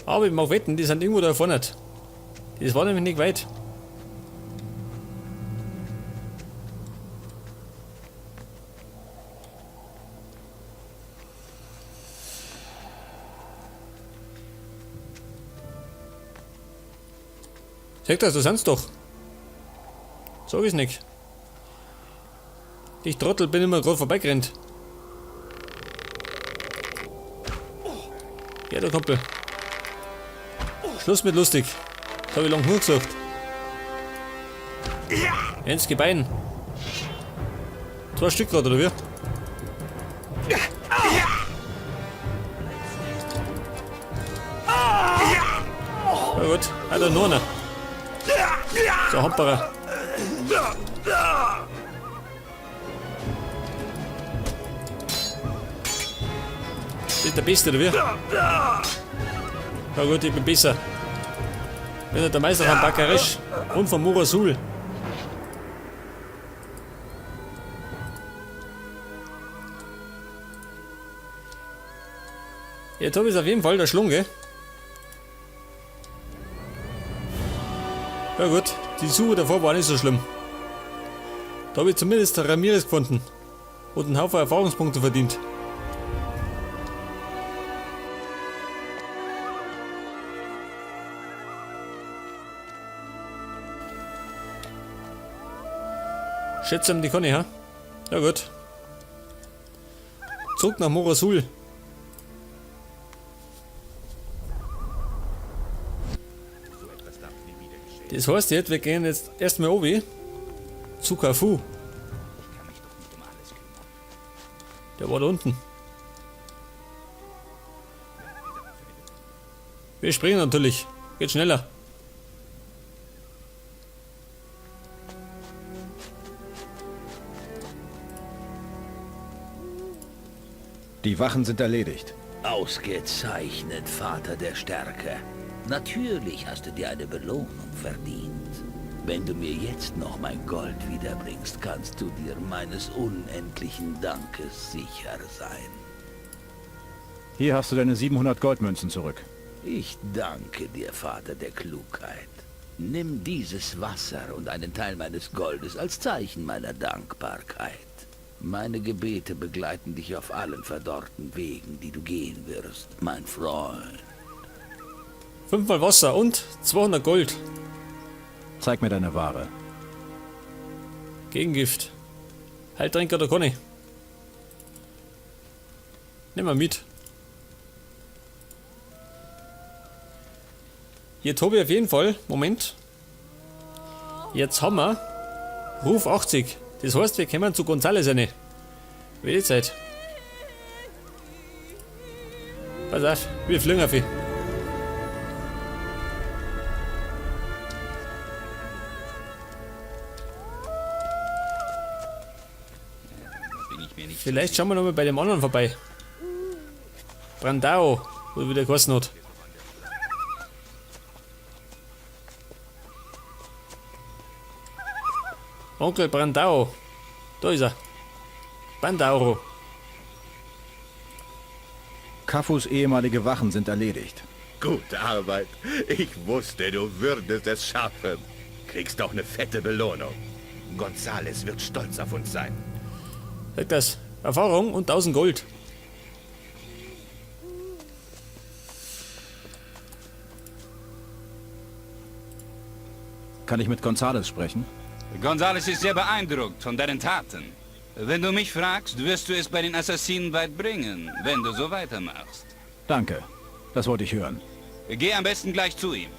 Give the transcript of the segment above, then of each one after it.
Aber ich mag wetten, die sind irgendwo da vorne. Das war nämlich nicht weit. Sag das, du sind's doch. Sag ich's nicht. Ich Trottel bin immer gerade vorbeigerannt. Ja, der Kumpel. Schluss mit lustig. Das hab ich lang genug gesucht. Ins Gebein. 2 Stück gerade, oder wie? Na gut, Alter, nur einer. So, Hamperer. Das ist der Beste, oder wie? Na gut, ich bin besser. Bin ja der Meister von Bakaresh und von Murasul. Jetzt hab ich's auf jeden Fall, der Schlunge. Ja gut, die Suche davor war nicht so schlimm. Da hab ich zumindest Ramirez gefunden und einen Haufen Erfahrungspunkte verdient. Schätze um die Conny, ha? Ja gut. Zurück nach Mora Sul. Das heißt jetzt, wir gehen jetzt erstmal obi zu Cafu. Der war da unten. Wir springen natürlich. Geht schneller. Die Wachen sind erledigt. Ausgezeichnet, Vater der Stärke. Natürlich hast du dir eine Belohnung verdient. Wenn du mir jetzt noch mein Gold wiederbringst, kannst du dir meines unendlichen Dankes sicher sein. Hier hast du deine 700 Goldmünzen zurück. Ich danke dir, Vater der Klugheit. Nimm dieses Wasser und einen Teil meines Goldes als Zeichen meiner Dankbarkeit. Meine Gebete begleiten dich auf allen verdorrten Wegen, die du gehen wirst, mein Freund. 5-mal Wasser und 200 Gold. Zeig mir deine Ware. Gegengift. Heiltränker der Conny. Nimm mal mit. Jetzt hab ich auf jeden Fall, Moment. Jetzt haben wir Ruf 80. Das heißt, wir kommen zu Gonzales rein. Wie die Zeit. Pass auf, wir fliegen auf ihn. Vielleicht schauen wir nochmal bei dem anderen vorbei. Brandao, wo wieder geheißen hat. Onkel Brandao. Da ist er. Bandauro. Cafus ehemalige Wachen sind erledigt. Gute Arbeit. Ich wusste, du würdest es schaffen. Kriegst doch eine fette Belohnung. Gonzales wird stolz auf uns sein. Sag das. Erfahrung und 1000 Gold. Kann ich mit Gonzales sprechen? Gonzales ist sehr beeindruckt von deinen Taten. Wenn du mich fragst, wirst du es bei den Assassinen weit bringen, wenn du so weitermachst. Danke. Das wollte ich hören. Geh am besten gleich zu ihm.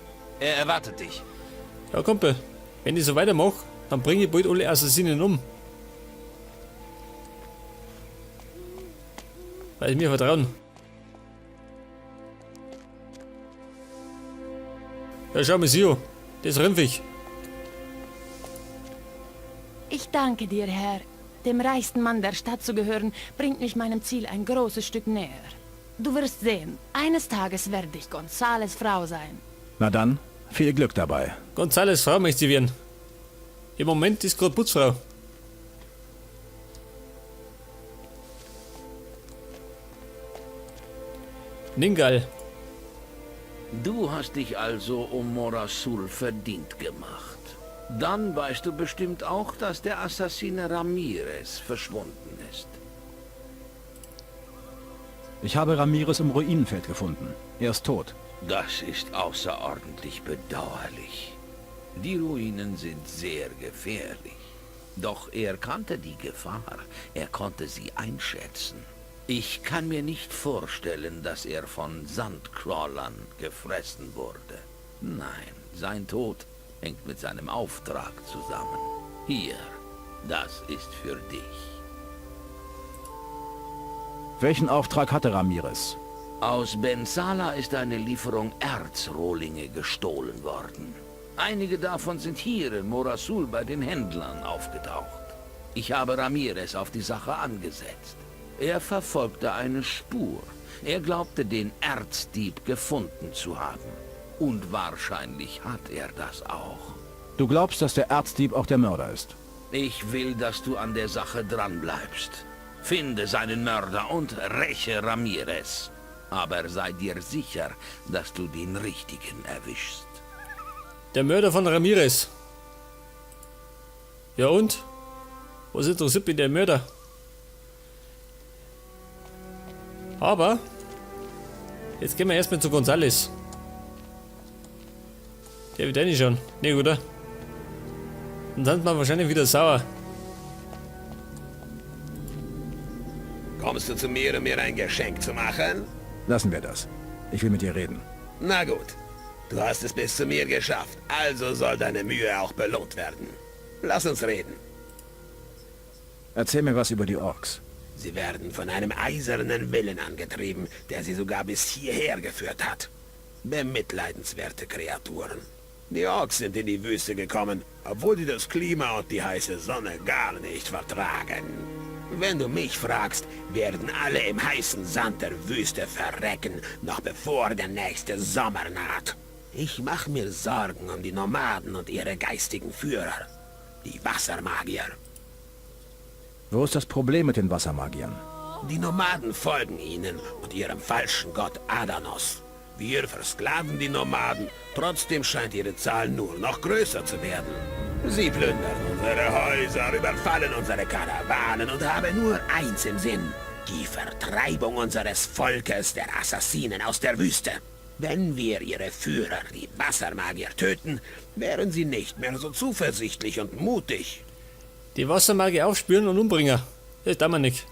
Er erwartet dich. Ja, Kumpel. Wenn ich so weitermache, dann bringe ich bald alle Assassinen um. Weil sie mir vertrauen. Ja, schau mal, Sio. Das ist rimpfig. Ich danke dir, Herr. Dem reichsten Mann der Stadt zu gehören, bringt mich meinem Ziel ein großes Stück näher. Du wirst sehen, eines Tages werde ich Gonzales Frau sein. Na dann, viel Glück dabei. Gonzales Frau möchte sie werden. Im Moment ist grad Putzfrau. Ningal. Du hast dich also um Morasul verdient gemacht. Dann weißt du bestimmt auch, dass der Assassine Ramirez verschwunden ist. Ich habe Ramirez im Ruinenfeld gefunden. Er ist tot. Das ist außerordentlich bedauerlich. Die Ruinen sind sehr gefährlich. Doch er kannte die Gefahr. Er konnte sie einschätzen. Ich kann mir nicht vorstellen, dass er von Sandcrawlern gefressen wurde. Nein, sein Tod hängt mit seinem Auftrag zusammen. Hier, das ist für dich. Welchen Auftrag hatte Ramirez? Aus Bensala ist eine Lieferung Erzrohlinge gestohlen worden. Einige davon sind hier in Morasul bei den Händlern aufgetaucht. Ich habe Ramirez auf die Sache angesetzt. Er verfolgte eine Spur. Er glaubte, den Erzdieb gefunden zu haben. Und wahrscheinlich hat er das auch. Du glaubst, dass der Erzdieb auch der Mörder ist? Ich will, dass du an der Sache dranbleibst. Finde seinen Mörder und räche Ramirez. Aber sei dir sicher, dass du den Richtigen erwischst. Der Mörder von Ramirez. Ja und? Was interessiert mich der Mörder? Aber jetzt gehen wir erstmal zu Gonzales. Der wird eh nicht schon. Nee, oder? Und dann sind wir wahrscheinlich wieder sauer. Kommst du zu mir, um mir ein Geschenk zu machen? Lassen wir das. Ich will mit dir reden. Na gut. Du hast es bis zu mir geschafft, also soll deine Mühe auch belohnt werden. Lass uns reden. Erzähl mir was über die Orks. Sie werden von einem eisernen Willen angetrieben, der sie sogar bis hierher geführt hat. Bemitleidenswerte Kreaturen. Die Orks sind in die Wüste gekommen, obwohl sie das Klima und die heiße Sonne gar nicht vertragen. Wenn du mich fragst, werden alle im heißen Sand der Wüste verrecken, noch bevor der nächste Sommer naht. Ich mache mir Sorgen um die Nomaden und ihre geistigen Führer, die Wassermagier. Wo ist das Problem mit den Wassermagiern? Die Nomaden folgen ihnen und ihrem falschen Gott Adanos. Wir versklaven die Nomaden, trotzdem scheint ihre Zahl nur noch größer zu werden. Sie plündern unsere Häuser, überfallen unsere Karawanen und haben nur eins im Sinn. Die Vertreibung unseres Volkes, der Assassinen aus der Wüste. Wenn wir ihre Führer, die Wassermagier, töten, wären sie nicht mehr so zuversichtlich und mutig. Die Wassermagier aufspüren und umbringen. Das darf man nicht.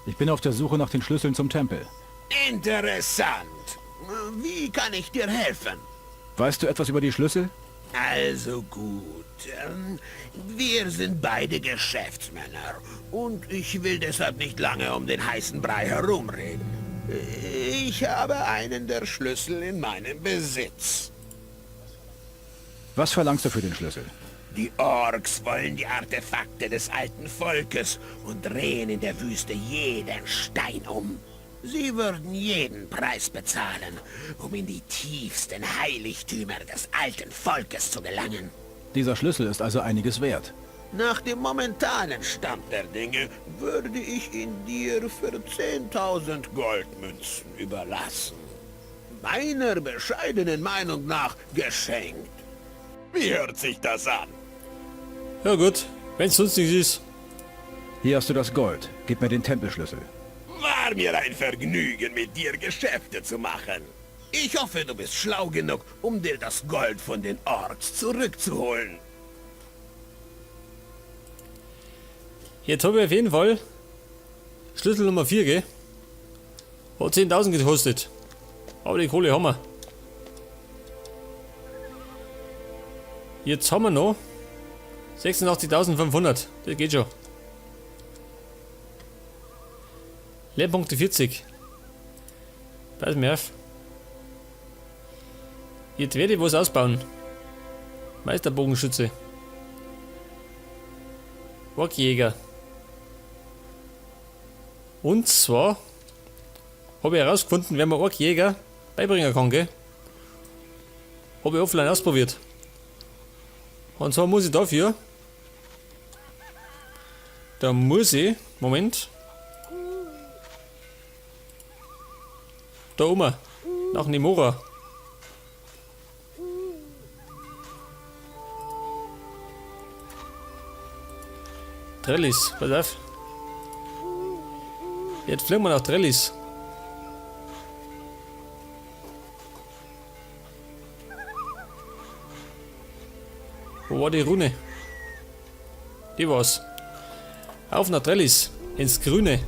Ich bin auf der Suche nach den Schlüsseln zum Tempel. Interessant. Wie kann ich dir helfen? Weißt du etwas über die Schlüssel? Also gut. Wir sind beide Geschäftsmänner und ich will deshalb nicht lange um den heißen Brei herumreden. Ich habe einen der Schlüssel in meinem Besitz. Was verlangst du für den Schlüssel? Die Orks wollen die Artefakte des alten Volkes und drehen in der Wüste jeden Stein um. Sie würden jeden Preis bezahlen, um in die tiefsten Heiligtümer des alten Volkes zu gelangen. Dieser Schlüssel ist also einiges wert. Nach dem momentanen Stand der Dinge würde ich ihn dir für 10.000 Goldmünzen überlassen. Meiner bescheidenen Meinung nach geschenkt. Wie hört sich das an? Ja gut, wenn's sonst nichts ist. Hier hast du das Gold. Gib mir den Tempelschlüssel. War mir ein Vergnügen, mit dir Geschäfte zu machen. Ich hoffe, du bist schlau genug, um dir das Gold von den Orks zurückzuholen. Jetzt habe ich auf jeden Fall Schlüssel Nummer 4, gell? Hat 10.000 gekostet. Aber die Kohle haben wir. Jetzt haben wir noch 86.500. Das geht schon. Leerpunkte 40. Pass mir auf. Jetzt werde ich was ausbauen. Meisterbogenschütze. Orkjäger. Und zwar habe ich herausgefunden, wer man Orkjäger beibringen kann, gell? Habe ich offline ausprobiert. Und zwar muss ich dafür. Da muss ich. Moment. Da oben. Nach Nemora. Trellis, pass auf. Jetzt fliegen wir nach Trellis. Wo war die Rune? Die war's. Auf nach Trellis. Ins Grüne.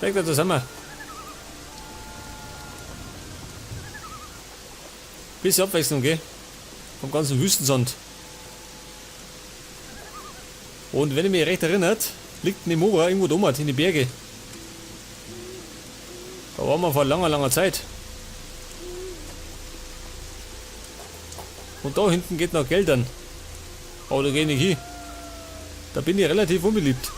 Weg da zusammen. Bisschen Abwechslung, gell? Vom ganzen Wüstensand. Und wenn ich mich recht erinnert, liegt Nemora irgendwo da oben in die Berge. Da waren wir vor langer, langer Zeit. Und da hinten geht noch Geld an. Aber da gehe ich nicht hin. Da bin ich relativ unbeliebt.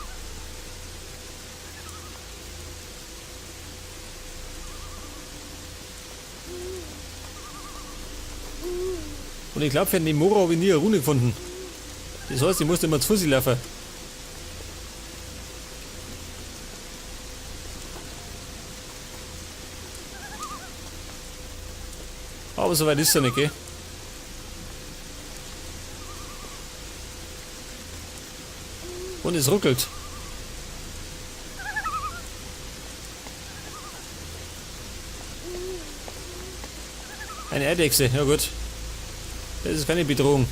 Und ich glaube, für Nemora habe ich nie eine Rune gefunden. Das heißt, ich musste immer zu Fuß laufen. Aber so weit ist er nicht, gell? Und es ruckelt. Eine Eidechse, ja gut. Das ist keine Bedrohung.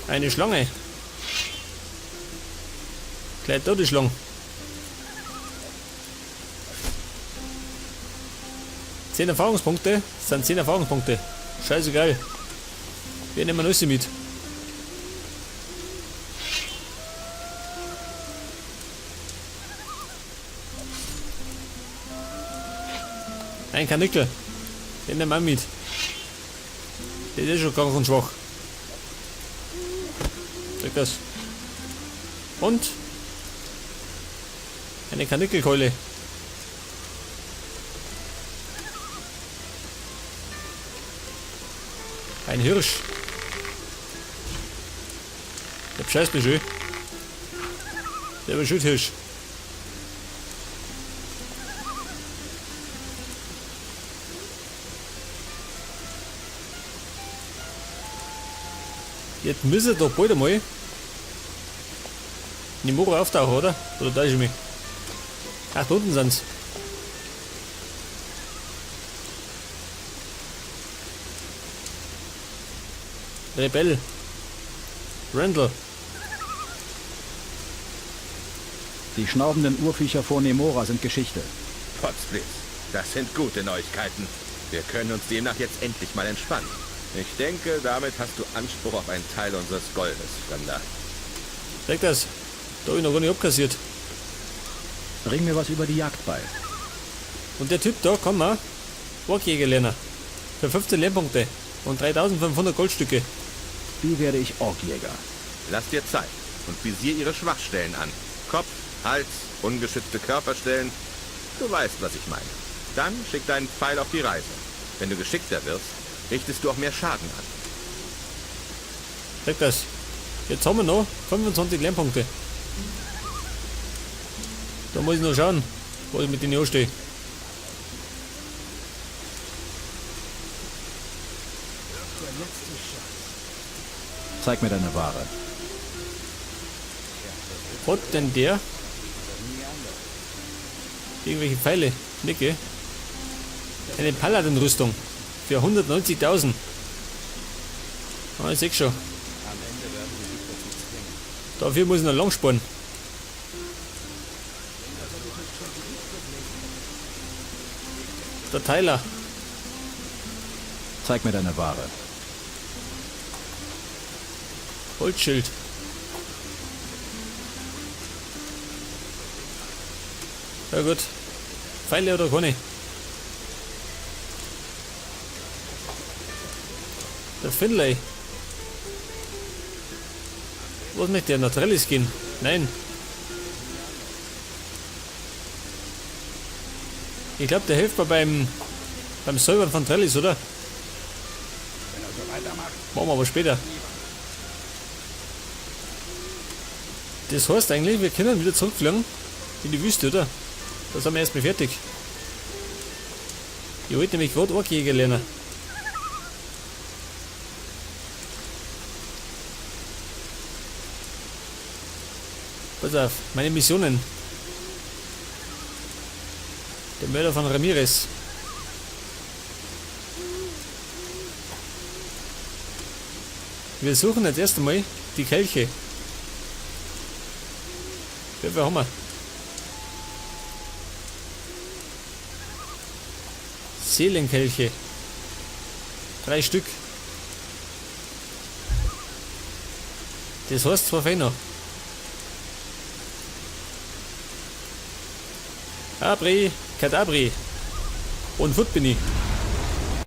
Eine Schlange. Gleich da die Schlange. 10 Erfahrungspunkte. Das sind 10 Erfahrungspunkte. Scheißegal. Wir nehmen Nüsse mit. Ein Karnickel. Den nehmen wir mit. Der ist schon krank und schwach. Zeig das. Und eine Karnickelkeule. Ein Hirsch. Der bescheißt mich schön. Der beschützt Hirsch. Jetzt müssen doch bald einmal Nemora auftauchen, oder? Oder täusche ich mich? Ach, da unten sind's. Rebell. Randall. Die schnaubenden Urviecher vor Nemora sind Geschichte. Potzblitz, das sind gute Neuigkeiten. Wir können uns demnach jetzt endlich mal entspannen. Ich denke, damit hast du Anspruch auf einen Teil unseres Goldes, Fremder. Sag das. Da hab ich noch gar nicht abkassiert. Bring mir was über die Jagd bei. Und der Typ da, komm mal. Orkjäger lernen. Für 15 Lernpunkte und 3500 Goldstücke. Wie werde ich Orkjäger? Lass dir Zeit und visier ihre Schwachstellen an. Kopf, Hals, ungeschützte Körperstellen. Du weißt, was ich meine. Dann schick deinen Pfeil auf die Reise. Wenn du geschickter wirst, richtest du auch mehr Schaden an. Sag das. Jetzt haben wir noch 25 Lernpunkte. Da muss ich noch schauen, wo ich mit denen anstehe. Zeig mir deine Ware. Hat denn der irgendwelche Pfeile? Nicke. Eine Paladin-Rüstung für 190.000. Ah, ich seh schon. Dafür muss ich noch lang sparen. Der Tyler. Zeig mir deine Ware. Holzschild. Ja gut. Pfeile oder keine? Der Finlay. Was möchte der? Nach Trellis gehen? Nein. Ich glaube, der hilft mir beim Säubern von Trellis, oder? Machen wir aber später. Das heißt eigentlich, wir können wieder zurückfliegen in die Wüste, oder? Da sind wir erstmal fertig. Ich wollte nämlich gerade Orkjäger lernen. Pass auf, meine Missionen. Der Mörder von Ramirez. Wir suchen jetzt erst einmal die Kelche. Wie viel haben wir? Seelenkelche. 3 Stück. Das heißt 2 fehlen noch. Abri, Kadabri. Und fort bin ich.